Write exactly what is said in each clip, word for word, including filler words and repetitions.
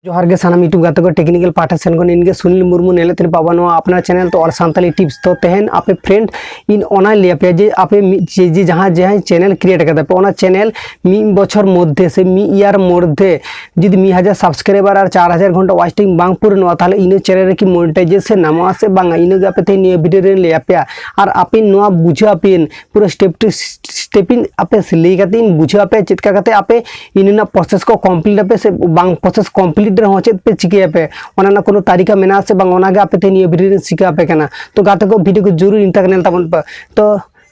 ᱡᱚᱦᱟᱨ ᱜᱮ ᱥᱟᱱᱟᱢ YouTube ᱜᱟᱛᱮ ᱠᱚ, ᱴᱮᱠᱱᱤᱠᱮᱞ ᱯᱟᱦᱴᱟ ᱥᱮᱱ ᱠᱷᱚᱱ ᱤᱧ ᱜᱮ ᱥᱩᱱᱤᱞ ᱢᱩᱨᱢᱩ᱾ ᱧᱮᱞᱮᱫ ᱛᱟᱦᱮᱱ ᱯᱟᱵᱟ ᱱᱚᱣᱟ ᱟᱯᱱᱟᱨ ᱪᱮᱱᱮᱞ ᱛᱚ ᱟᱨ ᱥᱟᱱᱛᱟᱞᱤ ᱴᱤᱯᱥ᱾ ᱛᱚ ᱛᱮᱦᱮᱧ ᱟᱯᱮ ᱯᱷᱨᱮᱱᱰ ᱤᱧ ᱚᱱᱟᱧ ᱞᱟᱹᱭ ᱟᱯᱮᱭᱟ ᱡᱮ ᱟᱯᱮ ᱢᱤᱫ ᱡᱮ ᱡᱮ ᱡᱟᱦᱟᱸ ᱡᱟᱦᱟᱸᱭ ᱪᱮᱱᱮᱞ ᱠᱨᱤᱭᱮᱴ ᱠᱟᱫᱟ ᱯᱮ, ᱚᱱᱟ ᱪᱮᱱᱮᱞ ᱢᱤᱫ ᱵᱚᱪᱷᱚᱨ ᱢᱚᱫᱽᱫᱷᱮ ᱥᱮ ᱢᱤᱫ ᱤᱭᱟᱨ ᱢᱚᱫᱽᱫᱷᱮ ᱡᱩᱫᱤ ᱢᱤᱫ ᱦᱟᱡᱟᱨ ᱥᱟᱵᱥᱠᱨᱟᱭᱵᱟᱨ ᱟᱨ ᱪᱟᱨ ᱦᱟᱡᱟᱨ ᱜᱷᱚᱱᱴᱟ ᱣᱟᱪ ᱴᱟᱭᱤᱢ ᱵᱟᱝ ᱯᱩᱨᱱᱚᱜᱼᱟ, ᱛᱟᱦᱚᱞᱮ ᱤᱱᱟᱹ ᱪᱮᱱᱮᱞ ᱨᱮᱠᱤ ᱢᱚᱱᱤᱴᱟᱭᱡᱮᱥᱚᱱ ᱧᱟᱢᱚᱜᱼᱟ ᱥᱮ ᱵᱟᱝᱟ? ᱤᱱᱟᱹᱜᱮ ᱟᱯᱮ ᱛᱮᱦᱮᱧ ᱱᱤᱭᱟᱹ ᱵᱷᱤᱰᱤᱭᱳ ᱨᱮᱧ ᱞᱟᱹᱭ ᱟᱯᱮᱭᱟ᱾ ᱟᱨ ᱟᱯᱮ ᱱᱚᱣᱟ ᱵᱩᱡᱷᱟᱹᱣ ᱟᱯᱮᱭᱟᱹᱧ ᱯᱩᱨᱟᱹ step to step ᱤᱧ ᱟᱯᱮ ᱞᱟᱹᱭ ᱠᱟᱛᱮ ᱤᱧ ᱵᱩᱡᱷᱟᱹᱣ ᱟᱯᱮᱭᱟ ᱪᱮᱫ ᱞᱮᱠᱟ ᱠᱟᱛᱮ ᱟᱯᱮ ᱤᱱᱟᱹ ᱨᱮᱱᱟᱜ ᱯᱨᱚᱥᱮᱥ ᱠᱚ ᱠᱚᱢᱯᱞᱤᱴ ᱟᱯᱮ ᱥᱮ ᱵᱟᱝ, ᱯᱨᱚᱥᱮᱥ ᱠᱚᱢᱯᱞᱤᱴ ᱨᱮᱦᱚᱸ ᱪᱮᱫ ᱯᱮ ᱪᱤᱠᱟᱹᱭᱟᱯᱮ, ᱚᱱᱟ ᱨᱮᱱᱟᱜ ᱠᱳᱱᱳ ᱛᱟᱨᱤᱠᱟ ᱢᱮᱱᱟᱜᱼᱟ ᱥᱮ ᱵᱟᱝ, ᱚᱱᱟᱜᱮ ᱟᱯᱮ ᱛᱮᱦᱮᱧ ᱱᱤᱭᱟᱹ ᱵᱷᱤᱰᱤᱭᱳ ᱨᱮᱧ ᱥᱤᱠᱷᱟᱹᱣ ᱟᱯᱮ ᱠᱟᱱᱟ᱾ ᱛᱚ ᱜᱟᱛᱮ ᱠᱚ, ᱵᱷᱤᱰᱤᱭᱳ ᱠᱚ ᱡᱚᱨᱩᱨ ᱤᱱ ᱛᱟᱠ ᱧᱮᱞ ᱛᱟᱵᱚᱱ ᱯᱮ᱾ ᱛᱚ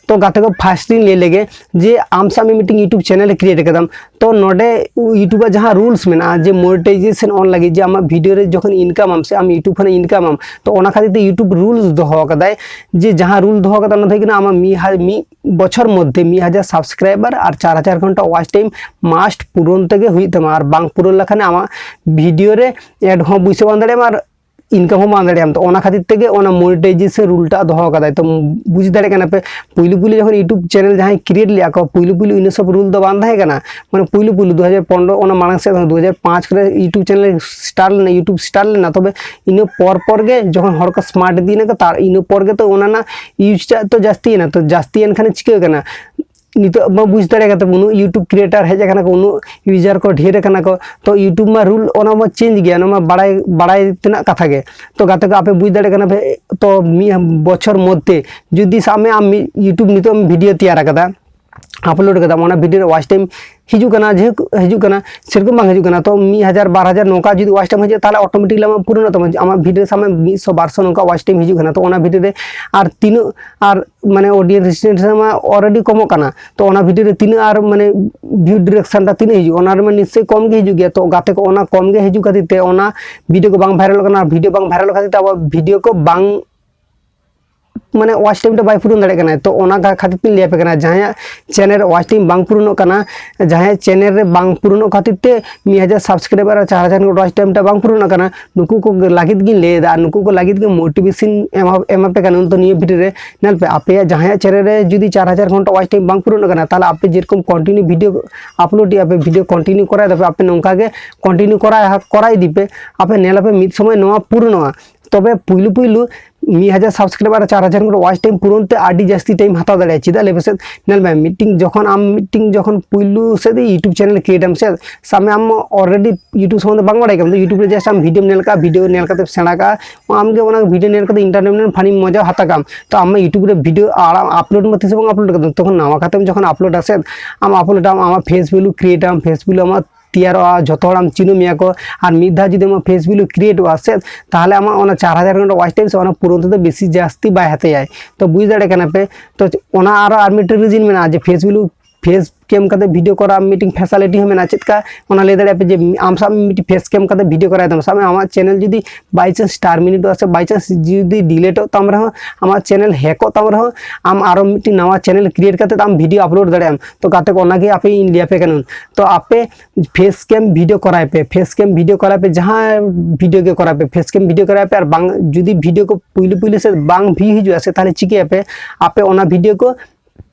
ᱛᱚ ᱜᱟᱛᱮ ᱠᱚ, ᱯᱷᱟᱥᱴ ᱤᱧ ᱞᱟᱹᱭ ᱞᱮᱜᱮ ᱡᱮ ᱟᱢ ᱥᱟᱵ ᱢᱮ ᱢᱤᱫᱴᱤᱝ YouTube ᱪᱮᱱᱮᱞ ᱠᱨᱤᱭᱮᱴ ᱠᱟᱫᱟᱢ᱾ ᱛᱚ ᱱᱚᱰᱮ YouTube ᱟᱜ ᱡᱟᱦᱟᱸ ᱨᱩᱞᱥ ᱢᱮᱱᱟᱜᱼᱟ ᱡᱮ ᱢᱚᱱᱤᱴᱟᱭᱡᱮᱥᱚᱱ ᱚᱱ ᱞᱟᱹᱜᱤᱫ, ᱡᱮ ᱟᱢᱟᱜ ᱵᱷᱤᱰᱤᱭᱳ ᱨᱮ ᱡᱚᱠᱷᱚᱱ ᱤᱱᱠᱟᱢ ᱟᱢ ᱥᱮ ᱟᱢ YouTube ᱠᱷᱚᱱᱟᱜ ᱤᱱᱠᱟᱢ ᱟᱢ, ᱛᱚ ᱚᱱᱟ ᱠᱷᱟᱹᱛᱤᱨ ᱛᱮ YouTube ᱨᱩᱞᱥ ᱫᱚᱦᱚ ᱠᱟᱫᱟᱭ᱾ ᱡᱮ ᱡᱟᱦᱟᱸ ᱨᱩᱞ ᱫᱚᱦᱚ ᱠᱟᱫᱟ ᱚᱱᱟ ᱫᱚ ᱦᱩᱭᱩᱜ ᱠᱟᱱᱟ ᱟᱢᱟᱜ ᱢᱤᱫ ᱦᱟ-, ᱢᱤᱫ ᱵᱚᱪᱷᱚᱨ ᱢᱚᱫᱽᱫᱷᱮ ᱢᱤᱫ ᱦᱟᱡᱟᱨ ᱥᱟᱵᱥᱠᱨᱟᱭᱵᱟᱨ ᱟᱨ ᱪᱟᱨ ᱦᱟᱡᱟᱨ ᱜᱷᱚᱱᱴᱟ ᱣᱟᱪ ᱴᱟᱭᱤᱢ ᱢᱟᱥᱴ ᱯᱩᱨᱚᱱ ᱛᱮᱜᱮ ᱦᱩᱭᱩᱜ ᱛᱟᱢᱟ, ᱟᱨ ᱵᱟᱝ ᱯᱩᱨᱚᱱ ᱞᱮᱠᱷᱟᱱ ᱟᱢᱟᱜ ᱵᱷᱤᱰᱤᱭᱳ ᱨᱮ ᱮᱰ ᱦᱚᱸ ᱵᱟᱹᱭᱥᱟᱹᱣ ᱵᱟᱝ ᱫᱟᱲᱮᱭᱟᱜᱼᱟ ᱟᱨ ᱤᱱᱠᱟᱢ ᱦᱚᱸ ᱵᱟᱝ ᱫᱟᱲᱮᱭᱟᱜᱼᱟᱢ᱾ ᱛᱚ ᱚᱱᱟ ᱠᱷᱟᱹᱛᱤᱨ ᱛᱮᱜᱮ ᱚᱱᱟ ᱢᱚᱱᱤᱴᱟᱭᱡᱮᱥᱚᱱ ᱨᱩᱞ ᱴᱟᱜ ᱫᱚᱦᱚ ᱠᱟᱫᱟᱭ᱾ ᱛᱚ ᱵᱩᱡᱽ ᱫᱟᱲᱮᱭᱟᱜ ᱠᱟᱱᱟ ᱯᱮ, ᱯᱩᱭᱞᱩ ᱯᱩᱭᱞᱩ ᱡᱚᱠᱷᱚᱱ YouTube ᱪᱮᱱᱮᱞ ᱡᱟᱦᱟᱸᱭ ᱠᱨᱤᱭᱮᱴ ᱞᱮᱜᱼᱟ ᱠᱚ, ᱯᱩᱭᱞᱩ ᱯᱩᱭᱞᱩ ᱤᱱᱟᱹ ᱥᱚᱵ ᱨᱩᱞ ᱫᱚ ᱵᱟᱝ ᱛᱟᱦᱮᱸ ᱠᱟᱱᱟ᱾ ᱢᱟᱱᱮ ᱯᱩᱭᱞᱩ ᱯᱩᱭᱞᱩ ᱫᱩ ᱦᱟᱡᱟᱨ ᱯᱚᱱᱨᱚ ᱚᱱᱟ ᱢᱟᱲᱟᱝ ᱥᱮᱫ ᱫᱩ ᱦᱟᱡᱟᱨ ᱯᱟᱸᱪ ᱠᱚᱨᱮ YouTube ᱪᱮᱱᱮᱞ ᱥᱴᱟᱨᱴ ᱞᱮᱱᱟ, YouTube ᱥᱴᱟᱨᱴ ᱞᱮᱱᱟ᱾ ᱛᱚᱵᱮ ᱤᱱᱟᱹ ᱯᱚᱨ ᱯᱚᱨ ᱜᱮ ᱡᱚᱠᱷᱚᱱ ᱦᱚᱲ ᱠᱚ ᱥᱢᱟᱨᱴ ᱤᱫᱤᱭᱮᱱᱟ ᱠᱚ, ᱛᱟᱨ ᱤᱱᱟᱹ ᱯᱚᱨ ᱜᱮᱛᱚ ᱚᱱᱟ ᱨᱮᱱᱟᱜ ᱤᱭᱩᱡᱽ ᱴᱟᱜ ᱛᱚ ᱡᱟᱹᱥᱛᱤᱭᱮᱱᱟ᱾ ᱛᱚ ᱡᱟᱹᱥᱛᱤᱭᱮᱱ ᱠᱷᱟᱱ ᱪᱤᱠᱟᱹ ᱠᱟᱱᱟ? ᱱᱤᱛᱚᱜ ᱢᱟ ᱵᱩᱡᱽ ᱫᱟᱲᱮ ᱠᱟᱛᱮ ᱩᱱᱟᱹᱜ YouTube ᱠᱨᱤᱭᱮᱴᱟᱨ ᱦᱮᱡ ᱟᱠᱟᱱᱟ ᱠᱚ, ᱩᱱᱟᱹᱜ ᱤᱭᱩᱡᱟᱨ ᱠᱚ ᱰᱷᱮᱨ ᱟᱠᱟᱱᱟ ᱠᱚ, ᱛᱚ YouTube ᱢᱟ ᱨᱩᱞ ᱚᱱᱟ ᱢᱟ ᱪᱮᱧᱡᱽ ᱜᱮᱭᱟ, ᱚᱱᱟ ᱢᱟ ᱵᱟᱲᱟᱭ, ᱵᱟᱲᱟᱭ ᱛᱮᱱᱟᱜ ᱠᱟᱛᱷᱟ ᱜᱮ᱾ ᱛᱚ ᱜᱟᱛᱮ ᱠᱚ, ᱟᱯᱮ ᱵᱩᱡᱽ ᱫᱟᱲᱮᱭᱟᱜ ᱠᱟᱱᱟ ᱯᱮ, ᱛᱚ ᱢᱤᱫ ᱵᱚᱪᱷᱚᱨ ᱢᱚᱫᱽᱫᱷᱮ ᱡᱩᱫᱤ ᱥᱟᱵ ᱢᱮ ᱟᱢ ᱢᱤᱫ YouTube ᱱᱤᱛᱚᱜ ᱮᱢ ᱵᱷᱤᱰᱤᱭᱳ ᱛᱮᱭᱟᱨ ᱟᱠᱟᱫᱟ, ᱟᱯᱞᱳᱰ ᱠᱟᱫᱟᱢ, ᱚᱱᱟ ᱵᱷᱤᱰᱤᱭᱳ ᱨᱮ ᱣᱟᱪ ᱴᱟᱭᱤᱢ ᱦᱤᱡᱩᱜ ᱠᱟᱱᱟ, ᱡᱮᱦᱮᱛᱩ ᱦᱤᱡᱩᱜ ᱠᱟᱱᱟ, ᱥᱮᱨᱚᱠᱚᱢ ᱵᱟᱝ ᱦᱤᱡᱩᱜ ᱠᱟᱱᱟ᱾ ᱛᱚ ᱢᱤᱫ ᱦᱟᱡᱟᱨ ᱵᱟᱨ ᱦᱟᱡᱟᱨ ᱱᱚᱝᱠᱟ ᱡᱩᱫᱤ ᱣᱟᱪ ᱴᱟᱭᱤᱢ ᱦᱤᱡᱩᱜᱼᱟ, ᱛᱟᱦᱚᱞᱮ ᱚᱴᱳᱢᱮᱴᱤᱠᱞᱤ ᱟᱢᱟᱜ ᱯᱩᱨᱚᱱᱚᱜ ᱛᱟᱢᱟ, ᱟᱢᱟᱜ ᱵᱷᱤᱰᱤᱭᱳ ᱨᱮ ᱥᱟᱵ ᱢᱮ ᱢᱤᱫ ᱥᱚ ᱵᱟᱨ ᱥᱚ ᱱᱚᱝᱠᱟ ᱣᱟᱪ ᱴᱟᱭᱤᱢ ᱦᱤᱡᱩᱜ ᱠᱟᱱᱟ᱾ ᱛᱚ ᱚᱱᱟ ᱵᱷᱤᱰᱤᱭᱳ ᱨᱮ ᱟᱨ ᱛᱤᱱᱟᱹᱜ ᱟᱨ ᱢᱟᱱᱮ ᱚᱰᱤᱭᱮᱱᱥ ᱨᱮᱥᱤᱥᱴᱮᱱᱥ ᱢᱟ ᱚᱞᱨᱮᱰᱤ ᱠᱚᱢᱚᱜ ᱠᱟᱱᱟ, ᱛᱚ ᱚᱱᱟ ᱵᱷᱤᱰᱤᱭᱳ ᱨᱮ ᱛᱤᱱᱟᱹᱜ ᱟᱨ ᱢᱟᱱᱮ ᱵᱷᱤᱭᱩ ᱰᱤᱨᱮᱠᱥᱚᱱ ᱴᱟ ᱛᱤᱱᱟᱹᱜ ᱦᱤᱡᱩᱜᱼᱟ, ᱚᱱᱟ ᱨᱮᱢᱟ ᱱᱤᱥᱪᱚᱭ ᱠᱚᱢ ᱜᱮ ᱦᱤᱡᱩᱜ ᱜᱮᱭᱟ᱾ ᱛᱚ ᱜᱟᱛᱮ ᱠᱚ, ᱚᱱᱟ ᱠᱚᱢ ᱜᱮ ᱦᱤᱡᱩᱜ ᱠᱷᱟᱹᱛᱤᱨ ᱛᱮ ᱚᱱᱟ ᱵᱷᱤᱰᱤᱭᱳ ᱠᱚ ᱵᱟᱝ ᱵᱷᱟᱭᱨᱟᱞᱚᱜ ᱠᱟᱱᱟ᱾ ᱵᱷᱤᱰᱤᱭᱳ ᱵᱟᱝ ᱵᱷᱟᱭᱨᱟᱞᱚᱜ ᱠᱷᱟᱹᱛᱤᱨ ᱛᱮ ᱟᱵᱚᱣᱟᱜ ᱵᱷᱤᱰᱤᱭᱳ ᱠᱚ ᱵᱟᱝ ᱢᱟᱱᱮ watch time ᱴᱟ ᱵᱟᱭ ᱯᱩᱨᱚᱱ ᱫᱟᱲᱮᱭᱟᱜ ᱠᱟᱱᱟ᱾ ᱛᱚ ᱚᱱᱟ ᱠᱷᱟᱹᱛᱤᱨ ᱛᱤᱧ ᱞᱟᱹᱭ ᱟᱯᱮ ᱠᱟᱱᱟ, ᱡᱟᱦᱟᱸᱭᱟᱜ channel ᱨᱮ watch time ᱵᱟᱝ ᱯᱩᱨᱚᱱᱚᱜ ᱠᱟᱱᱟ, ᱡᱟᱦᱟᱸᱭᱟᱜ channel ᱨᱮ ᱵᱟᱝ ᱯᱩᱨᱚᱱᱚᱜ ᱠᱷᱟᱹᱛᱤᱨ ᱛᱮ ᱢᱤᱫ ᱦᱟᱡᱟᱨ subscriber ᱟᱨ ᱪᱟᱨ ᱦᱟᱡᱟᱨ watch time ᱴᱟ ᱵᱟᱝ ᱯᱩᱨᱚᱱᱚᱜ ᱠᱟᱱᱟ, ᱱᱩᱠᱩ ᱠᱚ ᱞᱟᱹᱜᱤᱫ ᱜᱤᱧ ᱞᱟᱹᱭ ᱮᱫᱟ᱾ ᱟᱨ ᱱᱩᱠᱩ ᱠᱚ ᱞᱟᱹᱜᱤᱫ ᱜᱮ motivation ᱮᱢᱟ, ᱮᱢᱟ ᱯᱮ ᱠᱟᱱᱟ ᱱᱤᱛᱚᱜ ᱱᱤᱭᱟᱹ video ᱨᱮ᱾ ᱧᱮᱞ ᱯᱮ, ᱟᱯᱮᱭᱟᱜ ᱡᱟᱦᱟᱸᱭᱟᱜ channel ᱨᱮ ᱡᱩᱫᱤ ᱪᱟᱨ ᱦᱟᱡᱟᱨ ᱜᱷᱚᱱᱴᱟ watch time ᱵᱟᱝ ᱯᱩᱨᱚᱱᱚᱜ ᱠᱟᱱᱟ, ᱛᱟᱦᱚᱞᱮ ᱟᱯᱮ ᱡᱮᱨᱚᱠᱚᱢ continue video upload ᱮᱫᱟ ᱯᱮ, video continue ᱠᱚᱨᱟᱣ ᱮᱫᱟ ᱯᱮ, ᱟᱯᱮ ᱱᱚᱝᱠᱟ ᱜᱮ continue ᱠᱚᱨᱟᱣ, ᱠᱚᱨᱟᱣ ᱤᱫᱤ ᱯᱮ᱾ ᱟᱯᱮ ᱧᱮᱞ ᱟᱯᱮ ᱢᱤᱫ ᱥᱚᱢᱚᱭ ᱱᱚᱣᱟ ᱯᱩᱨᱚᱱᱚᱜᱼᱟ᱾ ᱛᱚᱵᱮ ᱯᱩᱭᱞᱩ ᱯᱩᱭᱞᱩ ᱢᱤᱫ ᱦᱟᱡᱟᱨ subscriber ᱟᱨ ᱪᱟᱨ ᱦᱟᱡᱟᱨ ᱜᱷᱚᱱᱴᱟ watch time ᱯᱩᱨᱚᱱ ᱛᱮ ᱟᱹᱰᱤ ᱡᱟᱹᱥᱛᱤ time ᱦᱟᱛᱟᱣ ᱫᱟᱲᱮᱭᱟᱜᱼᱟ᱾ ᱪᱮᱫᱟᱜ ᱞᱟᱹᱭ ᱯᱮᱥᱮ? ᱧᱮᱞ ᱢᱮ, ᱢᱤᱫᱴᱤᱝ ᱡᱚᱠᱷᱚᱱ ᱟᱢ ᱢᱤᱫᱴᱤᱝ ᱡᱚᱠᱷᱚᱱ ᱯᱩᱭᱞᱩ ᱥᱮᱫ YouTube channel create ᱟᱢ ᱥᱮ, ᱥᱟᱵ ᱢᱮ ᱟᱢ already YouTube ᱥᱚᱢᱵᱚᱱᱫᱷᱮ ᱵᱟᱝ ᱵᱟᱲᱟᱭ ᱠᱟᱱᱟ, YouTube ᱨᱮ just ᱟᱢ video ᱧᱮᱞ ᱠᱟᱜᱼᱟ, video ᱧᱮᱞ ᱠᱟᱛᱮ ᱥᱮᱬᱟ ᱠᱟᱜᱼᱟ, ᱟᱢ ᱜᱮ ᱚᱱᱟ video ᱧᱮᱞ ᱠᱟᱛᱮ entertainment funny ᱢᱚᱡᱟ ᱦᱟᱛᱟᱣ ᱠᱟᱜ ᱟᱢ᱾ ᱛᱚ ᱟᱢ ᱢᱟ YouTube ᱨᱮ video ᱟᱲᱟᱜ upload ᱢᱟ ᱛᱤᱥ ᱦᱚᱸ ᱵᱟᱝ upload ᱠᱟᱫᱟ, ᱛᱚᱠᱷᱚᱱ ᱱᱟᱣᱟ ᱠᱟᱛᱮᱢ ᱡᱚᱠᱷᱚᱱ upload ᱟ ᱥᱮ, ᱟᱢ upload ᱟᱢ, ᱟᱢᱟᱜ face value create ᱟᱢ, face value ᱟᱢᱟᱜ ᱛᱮᱭᱟᱨᱚᱜᱼᱟ, ᱡᱷᱚᱛᱚ ᱦᱚᱲ ᱟᱢ ᱪᱤᱱᱦᱟᱹ ᱢᱮᱭᱟ ᱠᱚ᱾ ᱟᱨ ᱢᱤᱫ ᱫᱷᱟᱣ ᱡᱩᱫᱤ ᱟᱢᱟᱜ face value create ᱚᱜᱼᱟ ᱥᱮ, ᱛᱟᱦᱚᱞᱮ ᱟᱢᱟᱜ ᱚᱱᱟ ᱪᱟᱨ ᱦᱟᱡᱟᱨ ᱜᱷᱚᱱᱴᱟ watch time ᱥᱮ ᱚᱱᱟ ᱯᱩᱨᱚᱱ ᱛᱮᱫᱚ ᱵᱮᱥᱤ ᱡᱟᱹᱥᱛᱤ ᱵᱟᱭ ᱦᱟᱛᱟᱭᱟᱭ᱾ ᱛᱚ ᱵᱩᱡᱽ ᱫᱟᱲᱮᱭᱟᱜ ᱠᱟᱱᱟ ᱯᱮ᱾ ᱛᱚ ᱚᱱᱟ ᱟᱨᱚ ᱟᱨ ᱢᱤᱫᱴᱮᱱ reason ᱢᱮᱱᱟᱜᱼᱟ ᱡᱮ face value, face cam ᱠᱟᱛᱮ video ᱠᱚᱨᱟᱣ ᱢᱤᱫᱴᱤᱝ facility ᱦᱚᱸ ᱢᱮᱱᱟᱜᱼᱟ᱾ ᱪᱮᱫ ᱠᱟ ᱚᱱᱟ ᱞᱟᱹᱭ ᱫᱟᱲᱮᱭᱟᱜᱼᱟ ᱯᱮ ᱡᱮ ᱟᱢ ᱥᱟᱵ ᱢᱤᱫᱴᱤᱡ face cam ᱠᱟᱛᱮ video ᱠᱚᱨᱟᱣ ᱫᱟᱢ, ᱥᱟᱵ ᱢᱮ ᱟᱢᱟᱜ channel ᱡᱩᱫᱤ by chance terminate ᱚᱜᱼᱟ ᱥᱮ by chance ᱡᱩᱫᱤ delete ᱚᱜ ᱛᱟᱢ ᱨᱮᱦᱚᱸ, ᱟᱢᱟᱜ channel hack ᱚᱜ ᱛᱟᱢ ᱨᱮᱦᱚᱸ, ᱟᱢ ᱟᱨᱚ ᱢᱤᱫᱴᱤᱡ ᱱᱟᱣᱟ channel create ᱠᱟᱛᱮ ᱟᱢ video upload ᱫᱟᱲᱮᱭᱟᱜ ᱟᱢ᱾ ᱛᱚ ᱜᱟᱛᱮ ᱠᱚ, ᱚᱱᱟᱜᱮ ᱟᱯᱮ ᱤᱧ ᱞᱟᱹᱭ ᱟᱯᱮ ᱠᱟᱹᱱᱟᱹᱧ᱾ ᱛᱚ ᱟᱯᱮ face cam video ᱠᱚᱨᱟᱣ ᱯᱮ, face cam video ᱠᱚᱨᱟᱣ ᱯᱮ, ᱡᱟᱦᱟᱸ video ᱜᱮ ᱠᱚᱨᱟᱣ ᱯᱮ, face cam video ᱠᱚᱨᱟᱣ ᱯᱮ᱾ ᱟᱨ ᱵᱟᱝ, ᱡᱩᱫᱤ video ᱠᱚ ᱯᱩᱭᱞᱩ ᱯᱩᱭᱞᱩ ᱥᱮ ᱵᱟᱝ view ᱦᱤᱡᱩᱜᱼᱟ ᱥᱮ, ᱛᱟᱦᱚᱞᱮ ᱪᱤᱠᱟᱹᱭᱟᱯᱮ? ᱟᱯᱮ ᱚᱱᱟ video ᱠᱚ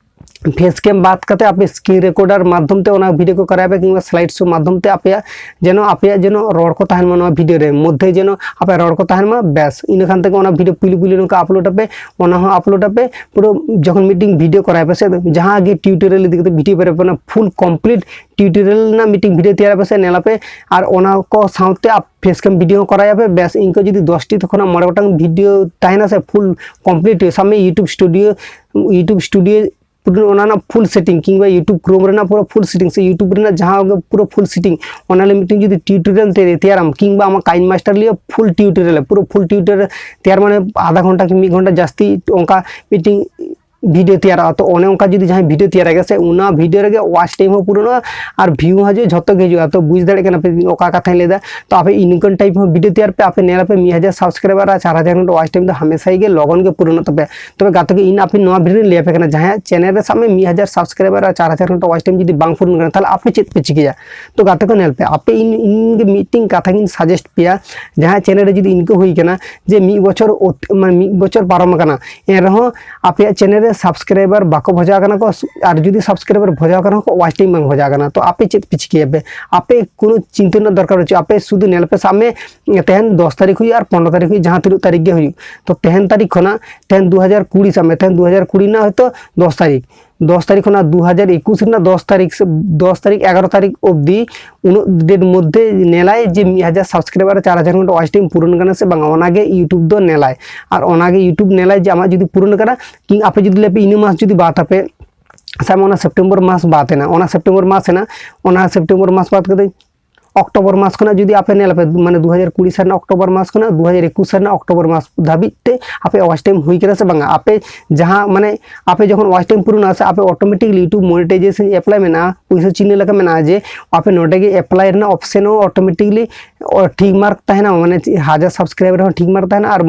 face cam ᱵᱟᱫ ᱠᱟᱛᱮ ᱟᱯᱮ screen recorder ᱢᱟᱫᱽᱫᱷᱚᱢ ᱛᱮ ᱚᱱᱟ video ᱠᱚ ᱠᱚᱨᱟᱣ ᱯᱮ, ᱠᱤᱝᱵᱟ slide show ᱢᱟᱫᱽᱫᱷᱚᱢ ᱛᱮ ᱟᱯᱮᱭᱟᱜ ᱡᱮᱱᱚ, ᱟᱯᱮᱭᱟᱜ ᱡᱮᱱᱚ ᱨᱚᱲ ᱠᱚ ᱛᱟᱦᱮᱱ ᱢᱟ ᱱᱚᱣᱟ video ᱨᱮ, ᱢᱚᱫᱽᱫᱷᱮ ᱡᱮᱱᱚ ᱟᱯᱮ ᱨᱚᱲ ᱠᱚ ᱛᱟᱦᱮᱱ ᱢᱟ᱾ ᱵᱮᱥ, ᱤᱱᱟᱹ ᱠᱷᱟᱱ ᱛᱮᱜᱮ ᱚᱱᱟ video ᱯᱩᱭᱞᱩ ᱯᱩᱭᱞᱩ ᱱᱚᱝᱠᱟ upload ᱟᱯᱮ, ᱚᱱᱟ ᱦᱚᱸ upload ᱟᱯᱮ᱾ ᱯᱩᱨᱟᱹ ᱡᱚᱠᱷᱚᱱ ᱢᱤᱫᱴᱤᱝ video ᱠᱚᱨᱟᱣ ᱯᱮ ᱥᱮ, ᱡᱟᱦᱟᱸ ᱜᱮ tutorial ᱤᱫᱤ ᱠᱟᱛᱮ video ᱯᱮ, ᱚᱱᱟ full complete tutorial ᱨᱮᱱᱟᱜ ᱢᱤᱫᱴᱤᱝ video ᱛᱮᱭᱟᱨ ᱯᱮ ᱥᱮ, ᱧᱮᱞ ᱟᱯᱮ᱾ ᱟᱨ ᱚᱱᱟ ᱠᱚ ᱥᱟᱶᱛᱮ ᱟᱯ-, face cam video ᱦᱚᱸ ᱠᱚᱨᱟᱣ ᱟᱯᱮ᱾ ᱵᱮᱥ, ᱤᱱᱠᱟᱹ ᱡᱩᱫᱤ ᱫᱚᱥᱴᱤ ᱠᱷᱚᱱᱟᱜ ᱢᱚᱬᱮ ᱜᱚᱴᱟᱝ video ᱛᱟᱦᱮᱱᱟ ᱥᱮ, full complete, ᱥᱟᱵ ᱢᱮ YouTube Studio, YouTube Studio ᱯᱩᱨᱟᱹ ᱚᱱᱟ ᱨᱮᱱᱟᱜ full setting, ᱠᱤᱝᱵᱟ YouTube Chrome ᱨᱮᱱᱟᱜ ᱯᱩᱨᱟᱹ full setting, ᱥᱮ YouTube ᱨᱮᱱᱟᱜ ᱡᱟᱦᱟᱸ ᱜᱮ ᱯᱩᱨᱟᱹ full setting, ᱚᱱᱟ ᱞᱟᱹᱜᱤᱫ ᱢᱤᱫᱴᱤᱝ ᱡᱩᱫᱤ tutorial ᱛᱮ ᱛᱮᱭᱟᱨᱟᱢ, ᱠᱤᱝᱵᱟ ᱟᱢᱟᱜ KineMaster ᱞᱤᱭᱟᱹ full tutorial, ᱯᱩᱨᱟᱹ full tutorial ᱛᱮᱭᱟᱨ, ᱢᱟᱱᱮ ᱟᱫᱷᱟ ᱜᱷᱚᱱᱴᱟ ᱠᱤ ᱢᱤᱫ ᱜᱷᱚᱱᱴᱟ ᱡᱟᱹᱥᱛᱤ ᱚᱱᱠᱟ ᱢᱤᱫᱴᱤᱝ ᱵᱷᱤᱰᱤᱭᱳ ᱛᱮᱭᱟᱨᱚᱜᱼᱟ᱾ ᱛᱚ ᱚᱱᱮ ᱚᱱᱠᱟ ᱡᱩᱫᱤ ᱡᱟᱦᱟᱸᱭ ᱵᱷᱤᱰᱤᱭᱳ ᱛᱮᱭᱟᱨ ᱜᱮ ᱥᱮ, ᱚᱱᱟ ᱵᱷᱤᱰᱤᱭᱳ ᱨᱮᱜᱮ ᱣᱟᱪ ᱴᱟᱭᱤᱢ ᱦᱚᱸ ᱯᱩᱨᱟᱹᱱᱚᱜᱼᱟ ᱟᱨ ᱵᱷᱤᱭᱩ ᱦᱚᱸ ᱡᱚᱛᱚ ᱜᱮ ᱦᱤᱡᱩᱜᱼᱟ᱾ ᱛᱚ ᱵᱩᱡᱽ ᱫᱟᱲᱮᱭᱟᱜ ᱠᱟᱱᱟ ᱯᱮ ᱚᱠᱟ ᱠᱟᱛᱷᱟᱧ ᱞᱟᱹᱭᱫᱟ᱾ ᱛᱚ ᱟᱯᱮ ᱤᱱᱠᱟᱱ ᱴᱟᱭᱤᱯ ᱦᱚᱸ ᱵᱷᱤᱰᱤᱭᱳ ᱛᱮᱭᱟᱨ ᱯᱮ, ᱟᱯᱮ ᱧᱮᱞ ᱟᱯᱮ ᱢᱤᱫ ᱦᱟᱡᱟᱨ ᱥᱟᱵᱥᱠᱨᱟᱭᱵᱟᱨ ᱟᱨ ᱪᱟᱨ ᱦᱟᱡᱟᱨ ᱜᱷᱚᱱᱴᱟ ᱣᱟᱪ ᱴᱟᱭᱤᱢ ᱫᱚ ᱦᱟᱢᱮᱥᱟ ᱜᱮ ᱞᱚᱜᱚᱱ ᱜᱮ ᱯᱩᱨᱟᱹᱱᱚᱜ ᱛᱟᱯᱮᱭᱟ᱾ ᱛᱚᱵᱮ ᱜᱟᱛᱮ ᱠᱚ, ᱤᱧ ᱟᱯᱮ ᱱᱚᱣᱟ ᱵᱷᱤᱰᱤᱭᱳ ᱨᱮᱧ ᱞᱟᱹᱭ ᱟᱯᱮ ᱠᱟᱱᱟ, ᱡᱟᱦᱟᱸᱭᱟᱜ ᱪᱮᱱᱮᱞ ᱨᱮ ᱥᱟᱵ ᱢᱮ ᱢᱤᱫ ᱦᱟᱡᱟᱨ ᱥᱟᱵᱥᱠᱨᱟᱭᱵᱟᱨ ᱟᱨ ᱪᱟᱨ ᱦᱟᱡᱟᱨ ᱜᱷᱚᱱᱴᱟ ᱣᱟᱪ ᱴᱟᱭᱤᱢ ᱡᱩᱫᱤ ᱵᱟᱝ ᱯᱩᱨᱟᱹᱱ ᱠᱟᱱᱟ, ᱛᱟᱦᱚᱞᱮ ᱟᱯᱮ ᱪᱮᱫ ᱯᱮ ᱪᱤᱠᱟᱹᱭᱟ? ᱛᱚ ᱜᱟᱛᱮ ᱠᱚ ᱧᱮᱞ ᱯᱮ, ᱟᱯᱮ ᱤᱧ ᱤᱧ ᱜᱮ ᱢᱤᱫᱴᱮᱱ ᱠᱟᱛᱷᱟ ᱜᱤᱧ ᱥᱟᱡᱮᱥᱴ ᱯᱮᱭᱟ, ᱡᱟᱦᱟᱸᱭ ᱪᱮᱱᱮᱞ ᱨᱮ ᱡᱩᱫᱤ ᱤᱱᱠᱟᱹ ᱦᱩᱭ ᱠᱟᱱᱟ ᱡᱮ ᱢᱤᱫ ᱵᱚᱪᱷᱚᱨ ᱚᱛ- ᱢᱟᱱᱮ ᱢᱤᱫ ᱵᱚᱪᱷᱚᱨ ᱯᱟᱨᱚᱢ ᱟᱠᱟᱱᱟ, ᱮᱱ ᱨᱮᱦᱚᱸ ᱟᱯᱮᱭᱟᱜ ᱪᱮᱱᱮᱞ ᱨᱮ ᱥᱟᱵᱥᱠᱨᱟᱭᱵᱟᱨ ᱵᱟᱠᱚ ᱵᱷᱚᱡᱟ ᱠᱟᱱᱟ ᱠᱚ, ᱟᱨ ᱡᱩᱫᱤ ᱥᱟᱵᱥᱠᱨᱟᱭᱵᱟᱨ ᱵᱷᱚᱡᱟ ᱠᱟᱱᱟ ᱠᱚ, ᱣᱟᱪ ᱴᱟᱭᱤᱢ ᱵᱟᱝ ᱵᱷᱚᱡᱟ ᱠᱟᱱᱟ, ᱛᱚ ᱟᱯᱮ ᱪᱮᱫ ᱯᱮ ᱪᱤᱠᱟᱹᱭᱟᱯᱮ? ᱟᱯᱮ ᱠᱳᱱᱳ ᱪᱤᱱᱛᱟᱹ ᱨᱮᱱᱟᱜ ᱫᱚᱨᱠᱟᱨ ᱵᱟᱹᱪᱩᱜᱼᱟ᱾ ᱟᱯᱮ ᱥᱩᱫᱷᱩ ᱧᱮᱞ ᱯᱮ, ᱥᱟᱵ ᱢᱮ ᱛᱮᱦᱮᱧ ᱫᱚᱥ ᱛᱟᱹᱨᱤᱠᱷ ᱦᱩᱭᱩᱜ ᱟᱨ ᱯᱚᱱᱨᱚ ᱛᱟᱹᱨᱤᱠᱷ ᱦᱩᱭᱩᱜ, ᱡᱟᱦᱟᱸ ᱛᱤᱱᱟᱹᱜ ᱛᱟᱹᱨᱤᱠᱷ ᱜᱮ ᱦᱩᱭᱩᱜ, ᱛᱚ ᱛᱮᱦᱮᱧ ᱛᱟᱹᱨᱤᱠᱷ ᱠᱷᱚᱱᱟᱜ ᱛᱮᱦᱮᱧ ᱫᱩ ᱦᱟᱡᱟᱨ ᱠᱩᱲᱤ ᱥᱟᱵ ᱢᱮ, ᱛᱮᱦᱮᱧ ᱫᱩ ᱦᱟᱡᱟᱨ ᱠᱩᱲᱤ ᱨᱮᱱᱟᱜ ᱦᱚᱭᱛᱳ ᱫᱚᱥ ᱛᱟᱹᱨᱤᱠᱷ, ᱫᱚᱥ ᱛᱟᱹᱨᱤᱠᱷ ᱠᱷᱚᱱᱟᱜ ᱫᱩ ᱦᱟᱡᱟᱨ ᱮᱠᱩᱥ ᱨᱮᱱᱟᱜ ᱫᱚᱥ ᱛᱟᱹᱨᱤᱠᱷ ᱥᱮ ᱫᱚᱥ ᱛᱟᱹᱨᱤᱠᱷ, ᱮᱜᱟᱨᱚ ᱛᱟᱹᱨᱤᱠᱷ ᱚᱵᱫᱤ ᱩᱱᱟᱹᱜ ᱰᱮᱴ ᱢᱚᱫᱽᱫᱷᱮ ᱧᱮᱞᱟᱭ ᱡᱮ ᱢᱤᱫ ᱦᱟᱡᱟᱨ ᱥᱟᱵᱥᱠᱨᱟᱭᱵᱟᱨ ᱟᱨ ᱪᱟᱨ ᱦᱟᱡᱟᱨ ᱜᱷᱚᱱᱴᱟ ᱣᱟᱪ ᱴᱟᱭᱤᱢ ᱯᱩᱨᱟᱹᱱ ᱠᱟᱱᱟ ᱥᱮ ᱵᱟᱝᱟ, ᱚᱱᱟᱜᱮ YouTube ᱫᱚ ᱧᱮᱞᱟᱭ᱾ ᱟᱨ ᱚᱱᱟᱜᱮ YouTube ᱧᱮᱞᱟᱭ ᱡᱮ ᱟᱢᱟᱜ ᱡᱩᱫᱤ ᱯᱩᱨᱟᱹᱱ ᱠᱟᱱᱟ, ᱠᱤ ᱟᱯᱮ ᱡᱩᱫᱤ ᱞᱟᱹᱭ ᱯᱮ ᱤᱱᱟᱹ ᱢᱟᱥ ᱡᱩᱫᱤ ᱵᱟᱫ ᱟᱯᱮ, ᱥᱟᱵ ᱢᱮ ᱚᱱᱟ ᱥᱮᱯᱴᱮᱢᱵᱚᱨ ᱢᱟᱥ ᱵᱟᱫ ᱮᱱᱟ, ᱚᱱᱟ ᱥᱮᱯᱴᱮᱢᱵᱚᱨ ᱢᱟᱥ ᱮᱱᱟ, ᱚᱱᱟ ᱥᱮᱯᱴᱮᱢᱵᱚᱨ ᱢᱟᱥ ᱵᱟᱫ ᱠᱟᱛᱮ ᱚᱠᱴᱳᱵᱚᱨ ᱢᱟᱥ ᱠᱷᱚᱱᱟᱜ ᱡᱩᱫᱤ ᱟᱯᱮ ᱧᱮᱞ ᱟᱯᱮ, ᱢᱟᱱᱮ ᱫᱩ ᱦᱟᱡᱟᱨ ᱠᱩᱲᱤ ᱥᱟᱞ ᱨᱮᱱᱟᱜ ᱚᱠᱴᱳᱵᱚᱨ ᱢᱟᱥ ᱠᱷᱚᱱᱟᱜ ᱫᱩ ᱦᱟᱡᱟᱨ ᱮᱠᱩᱥ ᱥᱟᱞ ᱨᱮᱱᱟᱜ ᱚᱠᱴᱳᱵᱚᱨ ᱢᱟᱥ ᱫᱷᱟᱹᱵᱤᱡ ᱛᱮ ᱟᱯᱮ ᱣᱟᱪ ᱴᱟᱭᱤᱢ ᱦᱩᱭ ᱠᱟᱱᱟ ᱥᱮ ᱵᱟᱝᱟ? ᱟᱯᱮ ᱡᱟᱦᱟᱸ ᱢᱟᱱᱮ ᱟᱯᱮ ᱡᱚᱠᱷᱚᱱ ᱣᱟᱪ ᱴᱟᱭᱤᱢ ᱯᱩᱨᱟᱹᱱᱟ ᱥᱮ, ᱟᱯᱮ ᱚᱴᱳᱢᱮᱴᱤᱠᱞᱤ YouTube ᱢᱚᱱᱤᱴᱟᱭᱡᱮᱥᱚᱱ ᱮᱯᱞᱟᱭ ᱢᱮᱱᱟᱜᱼᱟ, ᱯᱩᱭᱥᱟᱹ ᱪᱤᱱᱦᱟᱹ ᱞᱮᱠᱟ ᱢᱮᱱᱟᱜᱼᱟ, ᱡᱮ ᱟᱯᱮ ᱱᱚᱰᱮ ᱜᱮ ᱮᱯᱞᱟᱭ ᱨᱮᱱᱟᱜ ᱚᱯᱥᱮᱱ ᱦᱚᱸ ᱚᱴᱳᱢᱮᱴᱤᱠᱞᱤ ᱴᱷᱤᱠ ᱢᱟᱨᱠ ᱛᱟᱦᱮᱱᱟ, ᱢᱟᱱᱮ ᱪᱮᱫ, ᱦᱟᱡᱟᱨ ᱥᱟᱵᱥᱠᱨᱟᱭᱵᱟᱨ ᱦᱚᱸ ᱴᱷᱤᱠ ᱢᱟᱨᱠ ᱛᱟᱦᱮᱱᱟ ᱟᱨ,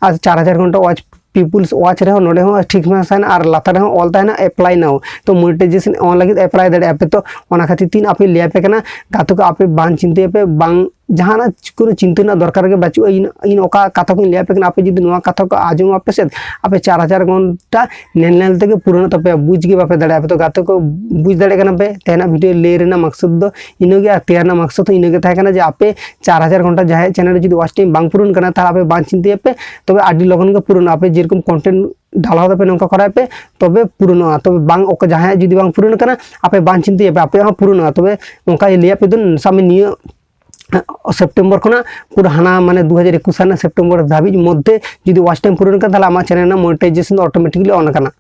ᱟᱨ ᱪᱟᱨ ᱦᱟᱡᱟᱨ ᱜᱷᱚᱱᱴᱟ ᱣᱟᱪ ᱯᱤᱯᱩᱞᱥ ᱣᱟᱪ ᱨᱮᱦᱚᱸ ᱱᱚᱰᱮ ᱦᱚᱸ ᱴᱷᱤᱠ ᱢᱟᱨᱠ ᱛᱟᱦᱮᱱᱟ ᱟᱨ ᱞᱟᱛᱟᱨ ᱨᱮᱦᱚᱸ ᱚᱞ ᱛᱟᱦᱮᱱᱟ ᱮᱯᱞᱟᱭ ᱱᱟᱣ᱾ ᱛᱚ ᱢᱚᱱᱤᱴᱟᱭᱡᱮᱥᱚᱱ ᱚᱱ ᱞᱟᱹᱜᱤᱫ ᱮᱯᱞᱟᱭ ᱫᱟᱲᱮᱭᱟᱜᱼᱟ ᱯᱮ᱾ ᱛᱚ ᱚᱱᱟ ᱠᱷᱟᱹᱛᱤᱨ ᱛᱮ ᱟᱯᱮ ᱞᱟᱹᱭ ᱟᱯᱮ ᱠᱟᱱᱟ ᱜᱟᱛᱮ ᱠᱚ, ᱟᱯᱮ ᱵᱟᱝ ᱪᱤᱱᱛᱟᱹᱭᱟᱯᱮ, ᱵᱟᱝ ᱡᱟᱦᱟᱱᱟᱜ ᱠᱳᱱᱳ ᱪᱤᱱᱛᱟᱹ ᱨᱮᱱᱟᱜ ᱫᱚᱨᱠᱟᱨ ᱜᱮ ᱵᱟᱹᱪᱩᱜᱼᱟ᱾ ᱤᱧ ᱤᱧ ᱚᱠᱟ ᱠᱟᱛᱷᱟ ᱠᱚᱧ ᱞᱟᱹᱭ ᱟᱯᱮ ᱠᱟᱱᱟ, ᱟᱯᱮ ᱡᱩᱫᱤ ᱱᱚᱣᱟ ᱠᱟᱛᱷᱟ ᱠᱚ ᱟᱸᱡᱚᱢ ᱟᱯᱮ ᱥᱮ, ᱟᱯᱮ ᱪᱟᱨ ᱦᱟᱡᱟᱨ ᱜᱷᱚᱱᱴᱟ ᱧᱮᱞ ᱧᱮᱞ ᱛᱮᱜᱮ ᱯᱩᱨᱟᱹᱱᱚᱜ ᱛᱟᱯᱮᱭᱟ, ᱵᱩᱡᱽ ᱜᱮ ᱵᱟᱯᱮ ᱫᱟᱲᱮᱭᱟᱜᱼᱟ᱾ ᱟᱯᱮ ᱛᱚ ᱜᱟᱛᱮ ᱠᱚ, ᱵᱩᱡᱽ ᱫᱟᱲᱮᱭᱟᱜ ᱠᱟᱱᱟ ᱯᱮ ᱛᱮᱦᱮᱧᱟᱜ ᱵᱷᱤᱰᱤᱭᱳ ᱞᱟᱹᱭ ᱨᱮᱱᱟᱜ ᱢᱟᱠᱥᱚᱫ ᱫᱚ ᱤᱱᱟᱹᱜᱮ, ᱟᱨ ᱛᱮᱭᱟᱨ ᱨᱮᱱᱟᱜ ᱢᱟᱠᱥᱚᱫ ᱦᱚᱸ ᱤᱱᱟᱹᱜᱮ ᱛᱟᱦᱮᱸ ᱠᱟᱱᱟ ᱡᱮ ᱟᱯᱮ ᱪᱟᱨ ᱦᱟᱡᱟᱨ ᱜᱷᱚᱱᱴᱟ ᱡᱟᱦᱟᱸᱭᱟᱜ ᱪᱮᱱᱮᱞ ᱨᱮ ᱡᱩᱫᱤ ᱣᱟᱪ ᱴᱟᱭᱤᱢ ᱵᱟᱝ ᱯᱩᱨᱟᱹᱱ ᱠᱟᱱᱟ, ᱛᱟᱦᱚᱞᱮ ᱟᱯᱮ ᱵᱟᱝ ᱪᱤᱱᱛᱟᱹᱭᱟᱯᱮ, ᱛᱚᱵᱮ ᱟᱹᱰᱤ ᱞᱚᱜᱚᱱ ᱜᱮ ᱯᱩᱨᱟᱹᱱᱚᱜᱼᱟ᱾ ᱟᱯᱮ ᱡᱮᱨᱚᱠᱚᱢ ᱠᱚᱱᱴᱮᱱᱴ ᱰᱷᱟᱞᱟᱣ ᱫᱟᱯᱮ, ᱱᱚᱝᱠᱟ ᱠᱚᱨᱟᱣ ᱯᱮ, ᱛᱚᱵᱮ ᱯᱩᱨᱟᱹᱱᱚᱜᱼᱟ᱾ ᱛᱚᱵᱮ ᱵᱟᱝ, ᱚᱠᱚᱭ ᱡᱟᱦᱟᱸᱭᱟᱜ ᱡᱩᱫᱤ ᱵᱟᱝ ᱯᱩᱨᱟᱹᱱ ᱠᱟᱱᱟ, ᱟᱯᱮ ᱵᱟᱝ ᱪᱤᱱᱛᱟᱹᱭᱟᱯᱮ, ᱟᱯᱮᱭᱟᱜ ᱦᱚᱸ ᱯᱩᱨᱟᱹᱱᱚᱜᱼᱟ᱾ ᱛᱚᱵᱮ ᱚᱱᱠᱟ ᱞᱟᱹᱭᱟᱫ ᱯᱮ ᱫᱚ, ᱥᱟᱵ ᱢᱮ ᱱᱤᱭᱟᱹ ᱥᱮᱯᱴᱮᱢᱵᱚᱨ ᱠᱷᱚᱱᱟᱜ ᱯᱩᱨᱟᱹ ᱦᱟᱱᱟ ᱢᱟᱱᱮ ᱫᱩ ᱦᱟᱡᱟᱨ ᱮᱠᱩᱥ ᱥᱟᱞ ᱨᱮᱱᱟᱜ ᱥᱮᱯᱴᱮᱢᱵᱚᱨ ᱫᱷᱟᱹᱵᱤᱡ ᱢᱚᱫᱽᱫᱷᱮ ᱡᱩᱫᱤ ᱣᱟᱪ ᱴᱟᱭᱤᱢ ᱯᱩᱨᱟᱹᱱ ᱠᱟᱱᱟ, ᱛᱟᱦᱚᱞᱮ ᱟᱢᱟᱜ ᱪᱮᱱᱮᱞ ᱨᱮᱱᱟᱜ ᱢᱚᱱᱤᱴᱟᱭᱡᱮᱥᱚᱱ ᱫᱚ ᱚᱴᱳᱢᱮᱴᱤᱠᱞᱤ ᱚᱱ ᱠᱟᱱᱟ᱾